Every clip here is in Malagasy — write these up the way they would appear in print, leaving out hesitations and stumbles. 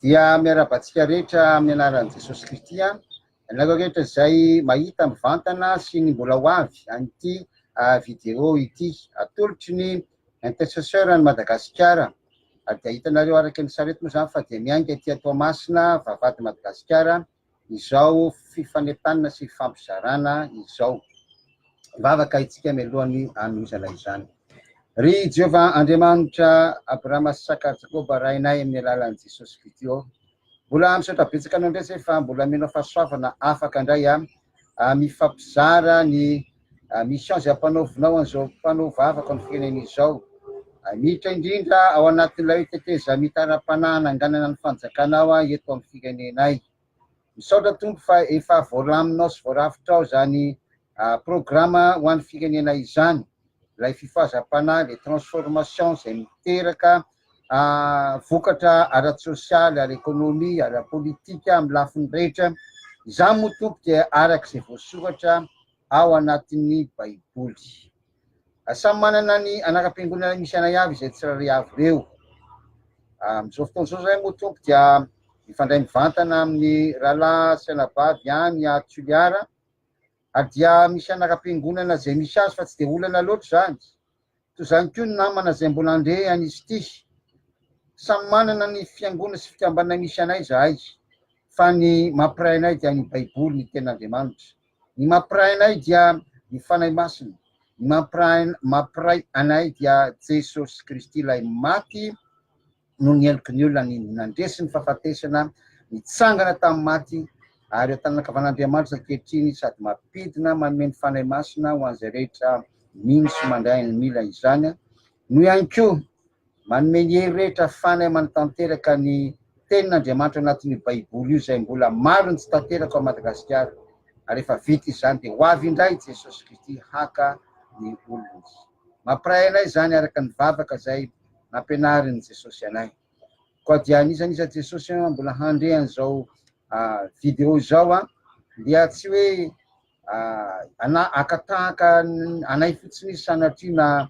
Dia miarahaba antsika rehetra amin'ny anaran'i Jesosy Kristy ianareo rehetra izay mahita mivantana sy ny mbola ho avy an'ity vidéo ity. Atolotry ny intercesseur an'i Madagasikara. Ary dia hitanareo araka ny sary eto moa izany fa dia miainga aty Toamasina, vavahadin'i Madagasikara, izao fifanentanana sy fifampizarana izao. Vavaka itsika mialohan'ny hanohizana izany. Ry Jehovah Andriamanitra Abrahama sy Isaka ary Jakoba Rainay amin'ny alalan'i Jesosy Kristy ô, mbola misaotra betsaka anao indray zay fa mbola amenao fahasoavana afaka indray a mifampizara ny mission izay ampanaovinao an'izao mpanao vavaka ny firenena izao. Miditra indrindra ao anatin'ilay hoe tetezamita ara-panahy hananganana ny fanjakanao eto amin'ny firenenay. Misaotra Tompo fa efa voalaminao sy voarafitrao izany programa ho an'ny firenena izany, ilay fifohazam-panahy, ilay transformation izay miteraka vokatra ara-tsosialy, ara-ekonomia, ara-politika amin'ny lafiny rehetra. Izany moa Tompo dia araka izay voasoratra ao anatin'ny Baiboly. Samy manana ny anaram-piangonana misy anay avy izay tsirairay avy ireo. Amin'izao fotoana izao izahay moa Tompo dia mifandray mivantana amin'ny rahalahy sy anabavy any Toliara ary dia misy anaram-piangonana izay misy azy fa tsy dia olana loatra izany. Toy izany koa ny namana izay mbola handre an'izy ity. Samy manana ny fiangonana sy fikambanana misy anay izahay fa ny mampiray anay dia ny Baiboly, ny Tenin'Andriamanitra. Ny mampiray anay dia ny Fanahy Masina, ny mampiray mampiray anay dia Jesosy Kristy ilay maty noho ny heloky ny olona, ny nandresy ny fahafatesana, nitsangana tamin'ny maty ary eo an-tanan'ankavan'Andriamanitra ankehitriny sady mampidina manome ny Fanahy Masina ho an'izay rehetra mino sy mandray ny mila izany no ihany koa Manome ny hery rehetra afahany manatanteraka ny Tenin'Andriamanitra ao anatin'io Baiboly io izay mbola maro ny tsy tanteraka ao Madagasikara. Ary rehefa vita izany dia ho avy indray Jesosy Kristy haka ny olony. Mampiray anay izany araka ny vavaka izay nampianarin'i Jesosy anay. Koa dia an'iza n'iza Jesosy mbola handre an'izao video izao dia tsy hoe ana haka tahaka anay fotsiny izy sanatria na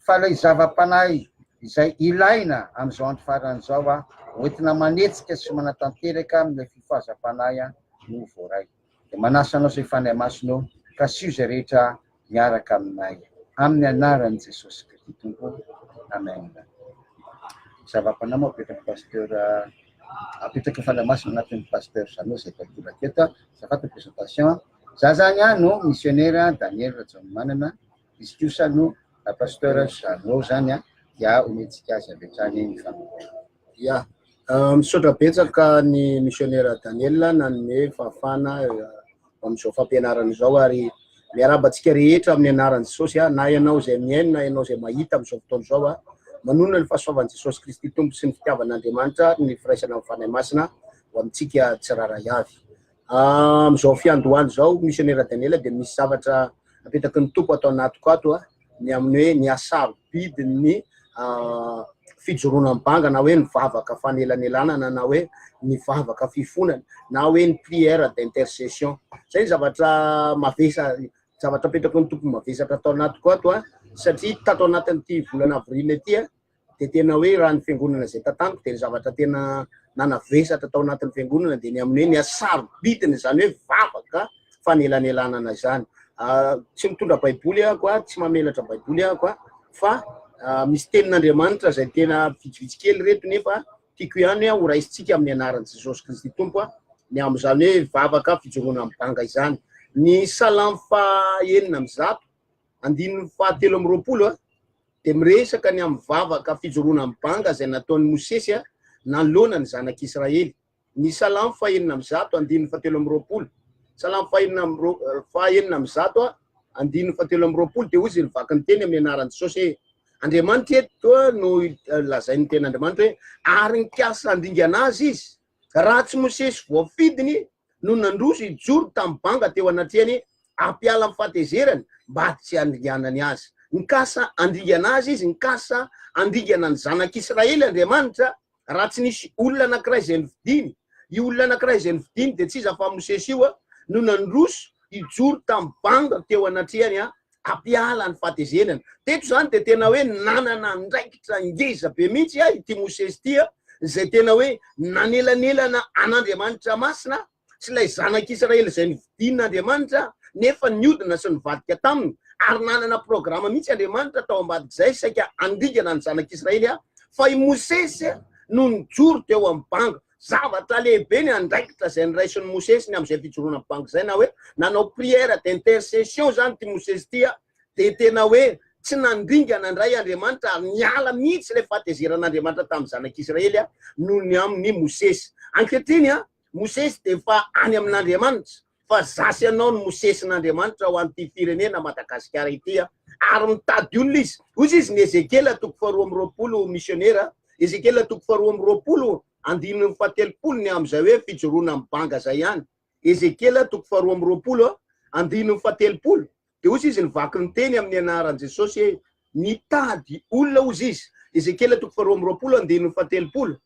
fa ilay zava-panahy izay ilaina amin'izao andro farany izao a hoentina manetsika sy manatanteraka amin'ilay fifohazam-panahy no voaray. Dia manasa anao izay Fanahy Masina ô, kasiho izay rehetra miaraka aminay. Amin'ny anaran'i Jesosy Kristy Tompo. Amen. Zava-panahy moa apetraky Pasteur apetraky Fanahy Masina anatin'ny Pasteur Jeannot izay takolaka eto. Azafady ny présentation. Za zany aho no missionnaire Daniel Rajaonomanana, izy kosa no Pasteur Jeannot zany dia omentsika azy avy hatrany ny fanompoana. Ya, misaotra betsaka ny missionnaire Daniel nanome fahafahana amin'izao fampianarana izao ary miarahaba antsika rehetra amin'ny anaran'i Jesosy na ianao izay mihaino na ianao izay mahita amin'izao fotoana izao. Manonona ny fahasoavan'i Jesosy Kristy Tompo sy ny fitiavan'Andriamanitra ary ny firaisana amin'ny Fanahy Masina ho amintsika tsirairay avy. Amin'izao fiandohana izao, Misionera Daniela, dia misy zavatra apetraky ny Tompo ato anatiko ato, ny amin'ny hoe ny hasarobidin'ny fijoroana mibanga na hoe ny vavaka fanelanelanana na hoe ny vavaka fifonana na hoe ny prière d'intercession. Izay ny zavatra mavesa, zavatra apetraky ny Tompo mavesatra ato anatiko ato, satria tato anatin'ity volana avril ity, dia tena hoe raha ny fiangonana izay tantaniko dia ny zavatra tena nanavesatra tao anatin'ny fiangonana dia ny amin'ny hoe ny hasarobidiny izany hoe vavaka fanelanelanana izany. Ah, tsy mitondra baiboly aho a, tsy mamelatra baiboly aho a, fa ah, misy tenin'Andriamanitra izay tena vitsivitsy kely reto nefa tiako ihany ho raisintsika amin'ny anaran'i Jesosy Kristy Tompo a, ny amin'izany hoe vavaka fijoroana amin'ny banga izany. Ny salamo faha 106 andininy faha 23 a, dia miresaka ny amin'ny vavaka fijoroana amin'ny banga izay nataon'i Mosesy nanoloana ny zanak'Israely. Ny Salamo fahenina amby zato andininy fahatelo amby roapolo. Salamo fahenina amby ro- fahenina amby zato andininy fahatelo amby roapolo dia hoy izy nivaky ny teny amin'ny anaran'i Jesosy hoe Andriamanitra eto no lazain'ny tenin'Andriamanitra hoe ary nikasa handringana azy izy raha tsy Mosesy voafidiny no nandroso hijoro tamin'ny banga teo anatrehany hampiala ny fahatezerany mba tsy handringanany azy. Nikasa handringana azy izy, nikasa handringana ny zanak'Israely Andriamanitra raha tsy nisy olona anankiray izay nofidiny. Io olona anankiray izay nofidiny dia tsy iza fa Mosesy io no nandroso hijoro tamin'ny banga teo anatrehany hampiala ny fahatezerany. Teto izany dia tena hoe nanana andraikitra ngeza be mihitsy ity Mosesy ity. izay tena hoe nanelanelana an'Andriamanitra masina sy ilay zanak'Israely izay nofidin'Andriamanitra nefa niodina sy nivadika taminy ary nanana programa mihitsy Andriamanitra tao ambadik'izay saika handringana ny zanak'Israely fa i Mosesy no nijoro teo amin'ny banga. Zavatra lehibe ny andraikitra izay noraisin'i Mosesy ny amin'izay fijoroana amin'ny banga izay na hoe nanao prière d'intercession izany ity Mosesy ity dia tena hoe tsy nandringana indray Andriamanitra ary niala mihitsy ilay fahatezeran'Andriamanitra tamin'ny zanak'Israely noho ny amin'i Mosesy. Ankehitriny Mosesy dia efa any amin'Andriamanitra, fa za sy ianao no Mosesin'Andriamanitra ho an'ity firenena Madagasikara ity a! Ary mitady olona izy. Hoy izy ny Ezekiela toko faharoa amby roapolo misionera, Ezekiela toko faharoa amby roapolo andininy fahatelopolo ny amin'izay hoe fijoroana amin'ny banga zay ihany. Ezekiela toko faharoa amby roapolo andininy fahatelopolo. Dia hoy izy nivaky ny teny amin'ny anaran'i Jesosy hoe nitady olona hozy izy. Ezekiela toko faharoa amby roapolo andininy fahatelopolo.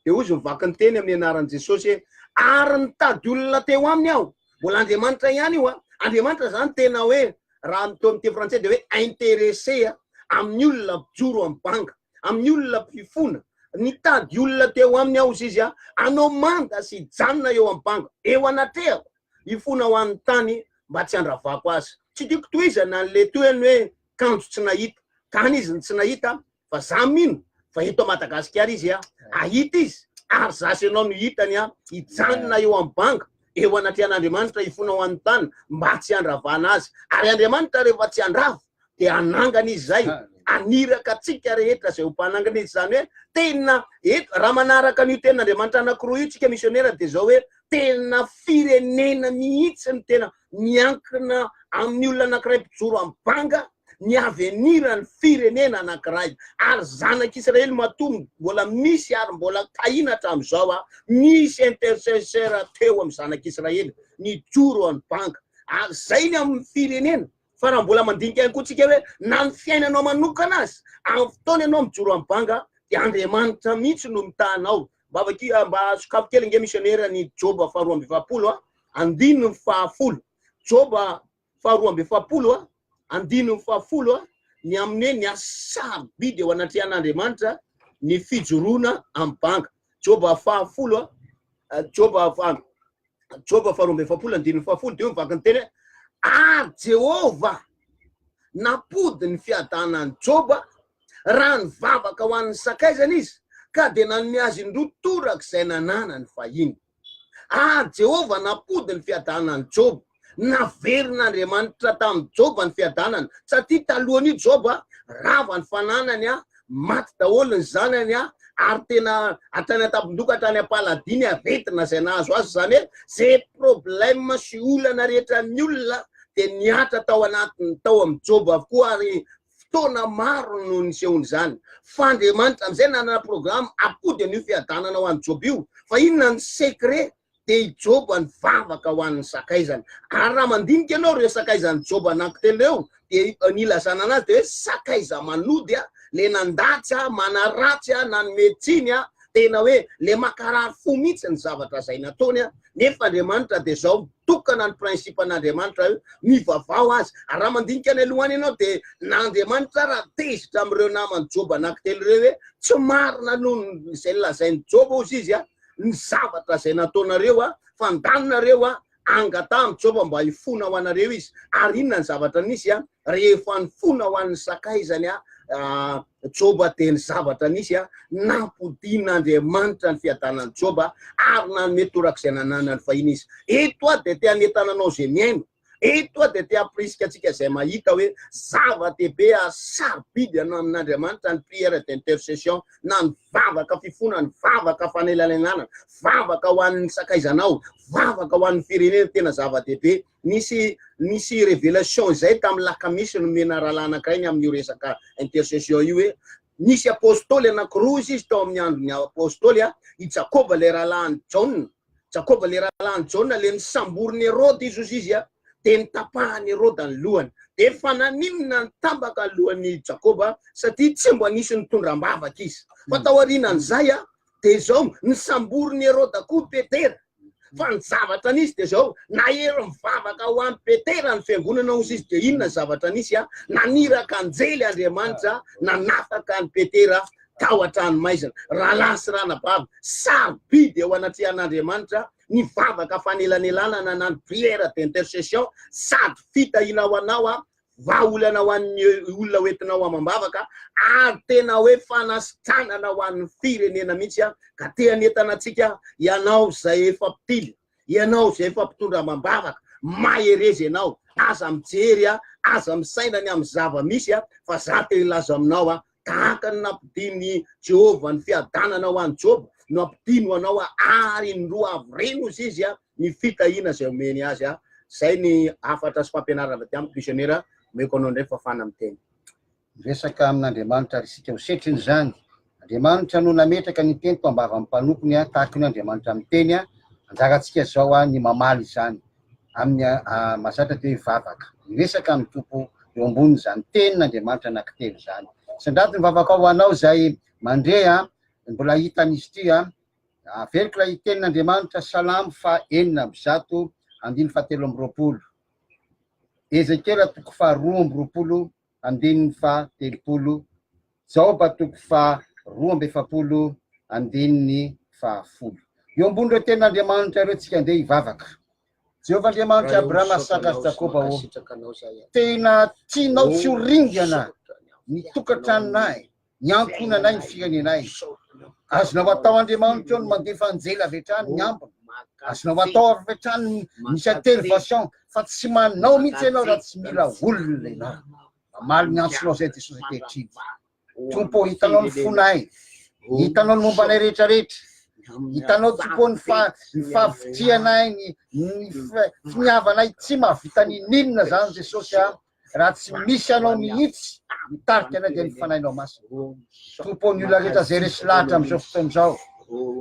Dia hoy izy nivaky ny teny amin'ny anaran'i Jesosy hoe ary nitady olona teo aminy aho. Mbola Andriamanitra ihany io a. Andriamanitra zany tena hoe raha ny teo amin'ny teny frantsay dia hoe intéressé amin'ny olona mpijoro amin'ny banga, amin'ny olona mpifona. Nitady olona teo aminy aho hozy izy a, hanao manda sy hijanona eo amin'ny banga, eo anatrehako, hifona ho an'ny tany mba tsy handravako azy. Tsy tiako tohizana an'le tohiny hoe kanjo tsy nahita. Tany izy no tsy nahita fa za mino fa eto Madagasikara izy a, hahita izy ary za sy ianao no hitany a, hijanona eo amin'ny banga eo anatrehan'Andriamanitra hifona ho an'ny tany mba tsy handravana azy. Ary Andriamanitra rehefa tsy handrava dia hanangana izy zay, haniraka antsika rehetra zay ho mpanangana izy. Zany hoe tena eto raha manaraka an'io tenin'Andriamanitra anankiroa io tsika misionera dia zao hoe tena firenena mihitsy ny tena miankina amin'ny olona anankiray mpijoro amin'ny banga ny avenir-n'ny firenena anankiray. Ary zanak'Israely matoa mbola misy ary mbola tahina hatramin'izao a, misy intercesseur teo amin'ny zanak'Israely nijoro amin'ny banga. Ary zay ny amin'ny firenena. Fa raha mbola mandinika ihany koa tsika hoe na ny fiainanao manokana aza, amin'ny fotoana ianao mijoro amin'ny banga dia Andriamanitra mihitsy no mitaha anao. Mba vaky, mba sokafo kely ange misionera ny Joba faharoa amby efapolo a, andininy fahafolo. Joba faharoa amby efapolo a, andininy fahafolo a, ny amin'ny hoe ny hasarobidy eo anatrehan'Andriamanitra ny fijoroana amin'ny banga. Joba fahafolo a, Joba faha Joba faharoa amby efapolo andininy fahafolo dia eo mivaky ny teny hoe ary Jehovah nampody ny fiadanan'i Joba raha nivavaka ho an'ny sakaizany izy, ka dia nanome azy indroa toraka izay nananany fahiny. Ary Jehovah nampody ny fiadanan'i Joba. Naverin'Andriamanitra tamin'i Joba ny fiadanana, satria talohan'io Joba rava ny fananany, maty daholo ny zanany, ary tena hatrany an-tampon-doha ka hatrany am-paladia ny aretina izay nahazo azy. Izany hoe izay problème sy olana rehetra ny olona dia nihatra tao anatiny tao amin'i Joba avokoa, ary fotoana maro no nisehoan'izany. Fa Andriamanitra amin'izay nanana programme hampody an'io fiadanana ho an'i Joba io. Fa inona ny secret? Dia i Joba nivavaka ho an'ny sakaizany. Ary raha mandinika ianao ireo sakaizan'i Joba anankitelo ireo, dia ny ilazana anazy dia hoe sakaiza manody, le nandatsy, manaratsy, nanome tsiny, tena hoe le mankarary fo mihitsy ny zavatra izay nataony. Nefa Andriamanitra dia zao, mitokana ny principe an'Andriamanitra hoe mivavaho azy. Ary raha mandinika any aloha any ianao dia na Andriamanitra ara tezitra amin'ireo naman'i Joba anankitelo ireo hoe tsy marina noho izay nolazain'i Joba hozy izy ny zavatra izay nataonareo fa andaninareo angataha amin'i Joba mba hifona ho anareo izy. Ary inona ny zavatra nisy rehefa nifona ho an'ny sakaizany Joba dia ny zavatra nisy, nampodian'Andriamanitra ny fiadanan'i Joba ary nanome torak'izay nananany fahiny izy. Eto aho dia te hanentana anao izay mihaino, eto aho dia te hampirisika antsika izay mahita hoe zava-dehibe ary sarobidy amin'Andriamanitra ny prière d'intercession na ny vavaka fifona, ny vavaka fanelanelanana, vavaka ho an'ny sakaizanao, vavaka ho an'ny firenena, tena zava-dehibe. Nisy nisy révélation izay tamin'ny lakamisy nomena rahalahy anankiray ny amin'io resaka intercession io hoe nisy apostoly anankiroa izy izy tao amin'ny andron'ny apostoly a, i Jakoba ilay rahalahin'i Jaona, Jakoba ilay rahalahin'i Jaona ilay nisamborin'i Heroda izy ozy izy a, dia nitapahan'i Heroda ny lohany. Dia efa naninona nitambaka ny lohan'i Jakoba satria tsy mba nisy nitondra am-bavaka izy. Fa taorianan'izay a, dia izao nisamborin'i Heroda koa Petera. Fa ny zavatra nisy dia izao, nahery mivavaka ho an'i Petera ny fiangonana hozy izy, dia inona ny zavatra nisy? Naniraka anjely Andriamanitra nanafaka an'i Petera. tao an-tranomaizina. Rahalahy sy ranabavy, sarobidy eo anatrehan'Andriamanitra ny vavaka fanelanelanana na ny prière d'intercession, sady fitahiana ho anao, vahaolana ho an'ny olona hoentinao amam-bavaka, ary tena hoe fanasitranana ho an'ny firenena mihitsy. Ka te hanentana antsika, ianao izay efa mpitily, Ianao izay efa mpitondra amam-bavaka, mahereza ianao, aza mijery aza misaina ny amin'ny zava-misy fa za te hilaza aminao tahaka ny nampidin'i Jehovah ny fiadanana ho an'i Joba no ampidiny ho anao ary indroa avy reny hozy izy ny fitahiana izay omeny azy. Zay ny hafatra sy fampianarana avy aty amiko misionera, omeko anao indray fahafahana miteny. Miresaka amin'Andriamanitra ary isika ho setriny izany. Andriamanitra no nametraka ny teny tao am-bavan'ny mpanompony, tahaka ny hoe Andriamanitra miteny. Anjarantsika izao ny mamaly izany amin'ny mahazatra dia hoe vavaka. Miresaka amin'ny Tompo eo ambonin'izany tenin'Andriamanitra anankitelo izany. Sandrato ny vavakao ho anao izay mandre, mbola hitan'izy ity. Averiko ilay tenin'Andriamanitra, Salamo faha 106, andininy faha 23. Ezekiela toko faha 22 andininy faha 30, Jaoba toko faha 42 andininy faha 10. Eo ambonin'ireo tenin'Andriamanitra ireo tsika andeha hivavaka. Jehovah Andriamanitr'i Abrahama, Isaka sy Jakoba ô, tena tianao tsy ho ringana ny tokantranonay, ny ankohonanay, ny firenenay. Azonao atao Andriamanitra ô ny mandefa anjely avy hatrany ny ambiny. Azonao atao avy hatrany ny misy intervention fa tsy manao mihitsy ianao raha tsy mila olona ianao. Mamaly ny antsonao izay Jesosy ankehitriny. Tompo ô, hitanao ny fonay, hitanao ny momba anay rehetra rehetra. Hitanao Tompo ô ny fa ny fahavitrihanay, ny ny finiavanay tsy mahavita ninoninona izany Jesosy a. Raha tsy misy Anao mihitsy mitarika anay dia ny Fanahinao Masina. Tompo ô, ny olona rehetra izay resy lahatra amin'izao fotoana izao,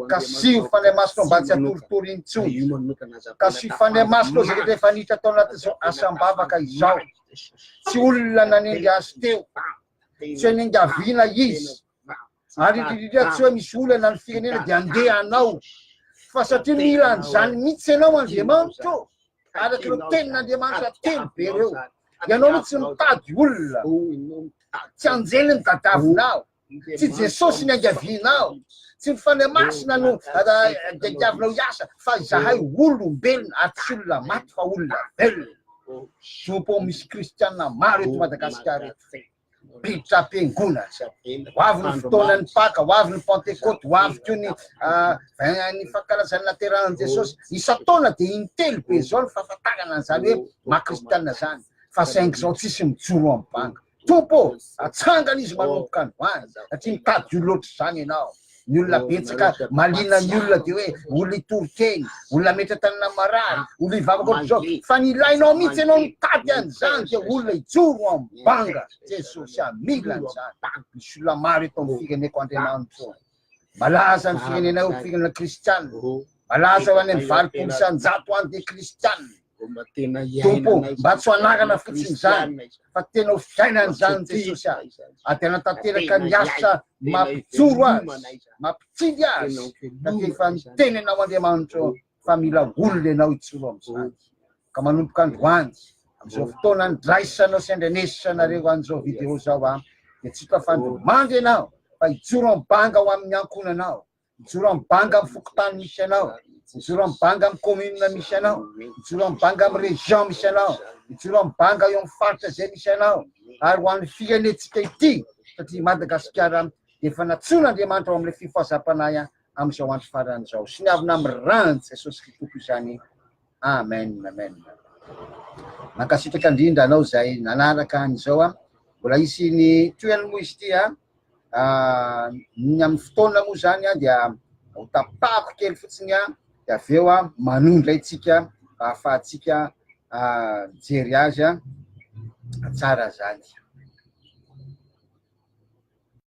kasiho Fanahy Masinao mba tsy hatoritory intsony. Kasiho Fanahy Masinao izay rehetra efa niditra tao anatin'izao asam-bavaka izao. Tsy olona nanendry azy teo, tsy hoe niangaviana izy, ary indrindra indrindra tsy hoe misy olana ny firenena dia andeha hanao, fa satria mila an'izany mihitsy ianao Andriamanitra ô, araka ireo tenin'Andriamanitra telo be ireo. Ianao mihitsy mitady olona, tsy anjely ny tadiavinao, tsy Jesosy ny angavianao, tsy ny Fanahy Masina no tadiavinao hiasa, fa izahay olombelona, ary tsy olona maty fa olona velona. Tompo ô, misy kristiana maro eto Madagasikara eto. Mpiditra am-piangonana. Ho avy ny fotoanan'ny Paka, ho avy ny Pantekoty, ho avy koa ny ny fankalazana naterahan'i Jesosy. Isan-taona dia intelo be izao ny fahafantarana an'izany hoe maha kristiana izany. Fa saingy izao tsisy mijoro amin'ny banga. Tompo ô, atsangana izy manomboka androany, satria mitady olona ohatr'izany ianao. Ny olona betsaka malina ny olona dia hoe olona hitory teny, olona hametra-tanana marary, olona hivavaka ohatr'izao. Fa ny ilainao mihitsy ianao mitady an'izany dia olona hijoro amin'ny banga. Jesosy ah, mila an'izany. Misy olona maro eto amin'ny fireneko Andriamanitra ô. Malaza ny firenenay ho firenena kristiana. Malaza ho any amin'ny 80% any dia kristiana. Tompo ô, mba tsy ho anarana fotsiny izany, fa tena ho fiainana izany Jesosy a. Ary dia hanatanteraka ny asa mampijoro azy, mampitsily azy, satria efa niteny Ianao Andriamanitra ô, fa mila olona Ianao hijoro amin'izany. Ka manomboka androany, amin'izao fotoana andraisanao sy andrenesanareo an'izao vidéo izao a, dia tsy hita fa andrimandry Ianao, fa hijoro amin'ny banga ho amin'ny ankohonanao, Mijoro amin'ny banga amin'ny fokontany misy anao, mijoro amin'ny banga amin'ny commune misy anao, mijoro amin'ny banga amin'ny région misy anao, mijoro amin'ny banga eo amin'ny faritra izay misy anao, ary ho an'ny firenentsika ity, satria i Madagasikara dia efa nantsoin'Andriamanitra ao amin'ilay fifohazam-panahy amin'izao andro farany izao. Soniavina amin'ny ran'i Jesosy Kristy Tompo izany. Amen, amen. Mankasitraka indrindra anao izay nanaraka an'izao. Mbola hisy ny tohiny moa izy ity. Ny amin'ny fotoana moa zany dia ho tapahako kely fotsiny dia avy eo manohy indray tsika mba ahafahantsika mijery azy tsara zany.